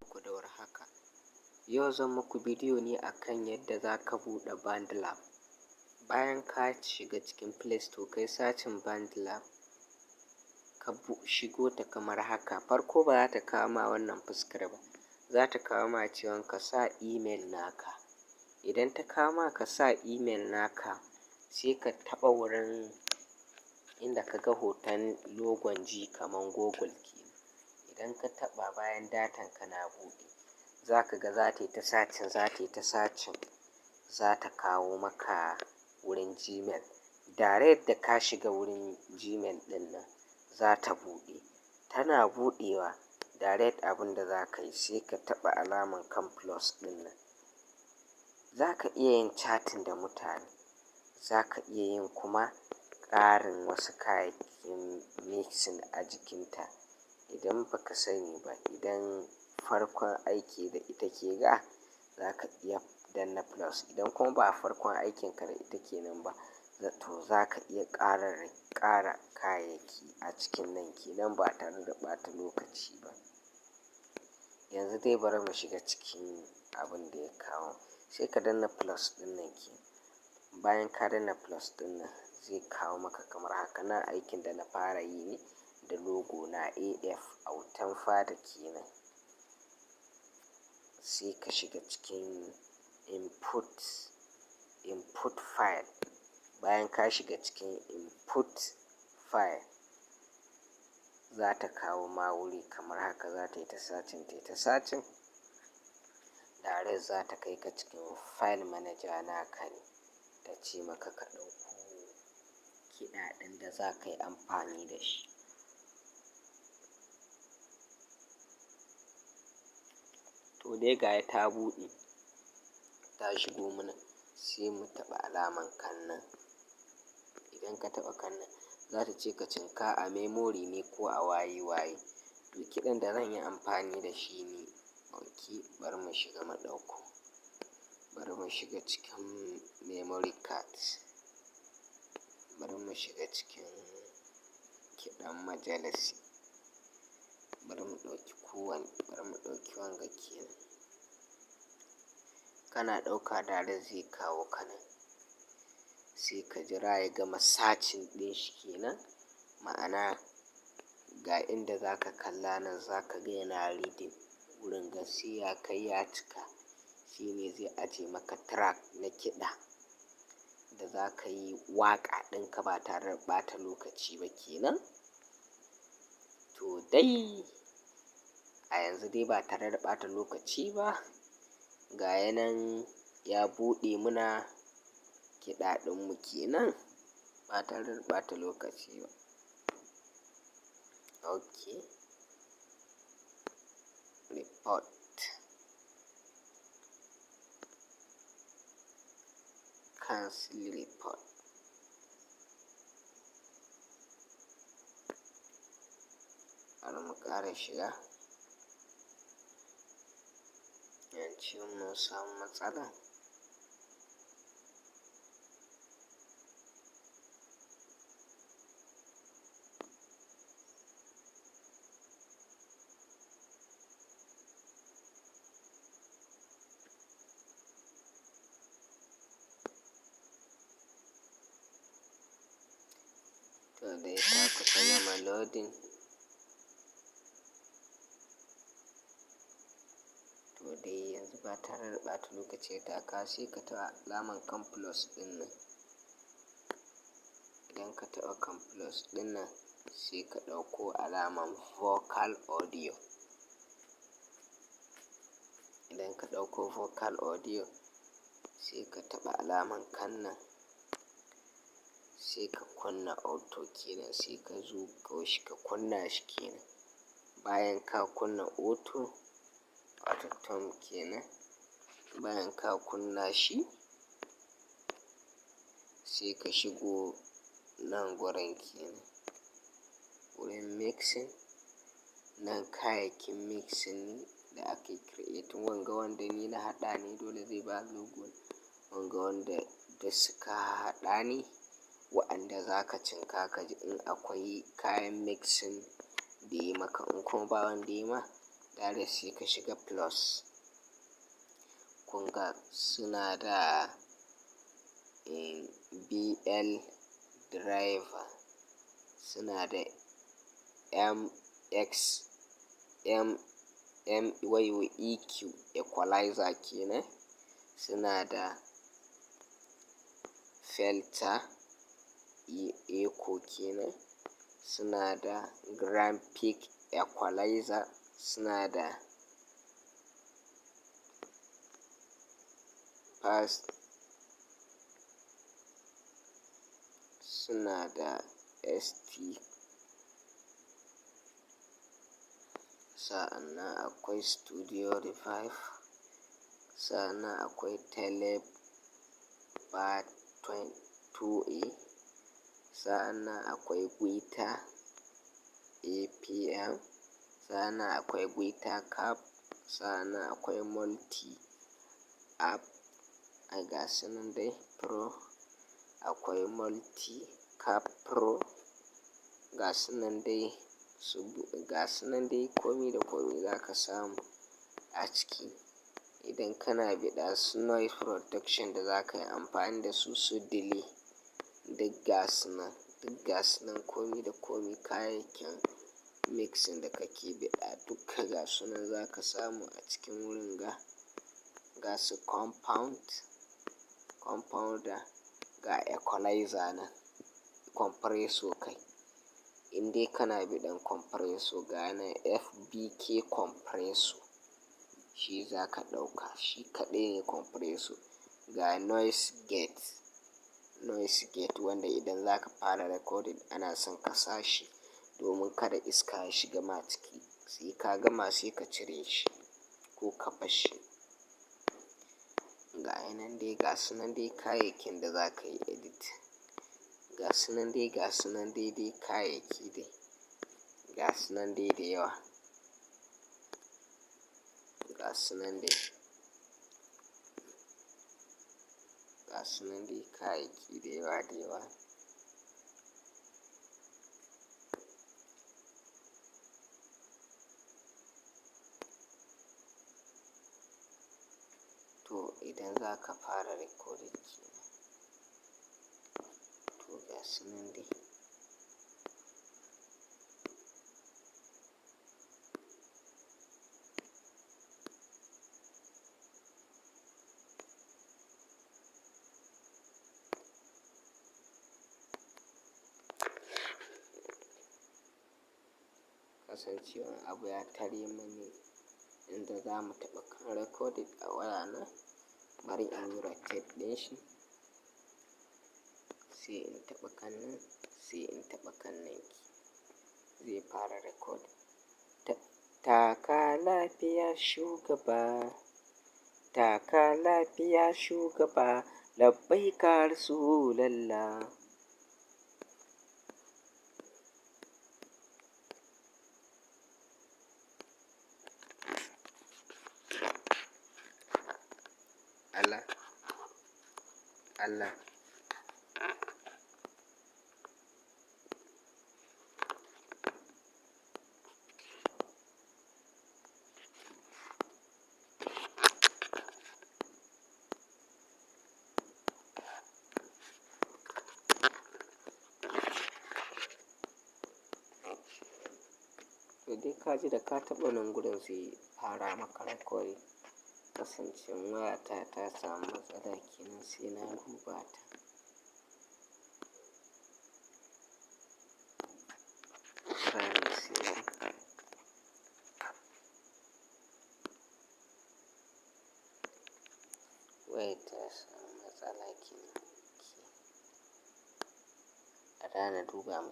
Ku da warhaka. Yau zan muku bidiyo ne akan yadda za ka buɗe BandLab. Bayan ka shiga cikin Play Store, kai searching BandLab, ka shigo ta kamar haka. Farko ba za ta kawo ma wannan fuskar ba. Za ta kawo ma cewan ka sa email naka. Idan ta kawo ma ka sa email naka, sai ka taɓa wurin inda ka ga hoton logon G kaman Google kenan. Idan ka taɓa, bayan datan ka na buɗe, za ka ga za ta yi ta searching, za ta yi ta searching, za ta kawo maka wurin Gmail. Direct da ka shiga wurin Gmail ɗin nan, za ta buɗe. Tana buɗewa, direct abin da za ka yi, sai ka taɓa alaman kan plus ɗin nan. Za ka iya yin chatting da mutane, za ka iya yin kuma ƙarin wasu kayayyakin mixing a jikinta. Idan ba ka sani ba, idan farkon aiki da ita ke ga, za ka iya danna plus. Idan kuma ba farkon aikinka da ita ke nan ba, to za ka iya ƙara kayayyaki a cikin nan kenan ba tare da ɓata lokaci ba. Yanzu dai bari mu shiga cikin abin da ya kawo. Sai ka danna plus ɗin nan kenan. Bayan ka danna plus ɗin nan, zai kawo maka kamar haka. Nan aikin da na fara yi ne da logo na AF Autan Fada kenan. Sai ka shiga cikin input file. Bayan ka shiga cikin input file, za ta kawo ma wuri kamar haka. Za ta yi ta searching, ta yi ta searching. Direct za ta kai ka cikin file manager naka ne. Ta ce maka ka ɗauko kiɗa ɗin da za ka yi amfani da shi. To dai gaya ta buɗe, ta shigo mana, sai mu taɓa alaman kan nan. Idan ka taɓa kan nan, za ta ce ka cinka a memory ne ko a waye waye. To, kiɗan da zan yi amfani da shi ne, okay, bari mu shiga mu ɗauko. Bari mu shiga cikin memory card. Bari mu shiga cikin kiɗan majalisi. Bari mu ɗauki kowane, bari mu ɗauki wanga kenan. Kana ɗauka, direct zai kawo ka nan. Sai ka jira ya gama searching ɗin shi kenan. Ma'ana, ga inda za ka kalla nan, za ka ga yana reading wurin ga sai ya kai ya cika. Shi ne zai ajiye maka track na kiɗa da za ka yi waƙa ɗinka ba tare da ɓata lokaci ba kenan. To dai, a yanzu dai ba tare da ɓata lokaci ba, ga yanan ya buɗe muna kiɗa ɗinmu kenan ba tare da ɓata lokaci ba. Okay. Report. Cancel report. Bari mu ƙara shiga. Yanzu mun samu matsala. To dai ta kusa gama loading. To dai yanzu ba tare da ɓata lokaci ta kawo, sai ka taɓa alaman kan plus ɗin nan. Idan ka taɓa kan plus ɗin nan, sai ka ɗauko alaman vocal audio. Idan ka ɗauko vocal audio, sai ka taɓa alaman kan nan. Sai ka kunna auto kenan, sai ka zo shi ka kunna shi kenan. Bayan ka kunna auto, auto tone kenan. Bayan ka kunna shi, sai ka shigo nan gurin kenan. Wurin mixing, nan kayayyakin mixing ne da ake creating. Wanga wanda ni na haɗa ne, dole zai ba logo. Wanga wanda da suka haɗa ne, wa'anda za ka cinka ka ji in akwai kayan mixing da yi maka. In kuma ba wanda ya ma, Direct sai ka shiga plus. Kun ga suna da BL driver, suna da MX, M, M wayo EQ equalizer kenan. Suna da filter echo kenan. Suna da Grand Peak equalizer, suna da fast, suna da ST. Sa'annan akwai Studio Revive. Sa'annan akwai Tele Bar 2A. Sa'annan akwai Guitar APM. Sa'annan akwai Guitar Cap. Sa'annan akwai Multi App. Ai gasu nan dai Pro. Akwai Multi Cap Pro. Gasu nan dai su, gasu nan dai komi da komi za ka samu a ciki. Idan kana biɗa su noise protection da za ka yi amfani da su, su delay, duk gasu nan, duk gasu nan komi da komi kayayyakin mixing da kake biɗa dukka gasu nan za ka samu a cikin wurin ga. Ga su compound, compounder, ga equalizer nan, compressor kai. In dai kana biɗan compressor ga nan FBK compressor shi za ka ɗauka. Shi kaɗai ne compressor. Ga noise gate, noise gate wanda idan za ka fara recording ana son ka sa shi domin kada iska ya shiga ma ciki. Sai ka gama sai ka cire shi ko ka basshi. Ga yanan dai gasu nan dai kayayyakin da za ka yi edit. Gasu nan dai gasu nan dai dai kayayyaki dai. Gasu nan dai da yawa. Gasu nan dai. Gasu nan dai kayayyaki da yawa da yawa. To idan za ka fara recording kenan. To gasu nan dai. Kasancewan abu ya tare mani inda za mu taɓa kan recording a waya na, bari in yi rotate ɗin shi. Sai in taɓa kan nan, sai in taɓa kan nan ki. Zai fara record. Taka lafiya shugaba, taka lafiya shugaba, labbaika Rasulallah. Allah, Allah. To dai ka ji da ka taɓa nan gurin zai fara maka recording. Kasancewan wayata ta samu matsala kenan sai na duba ta. Wayar ta samu matsala kenan. A da na duba.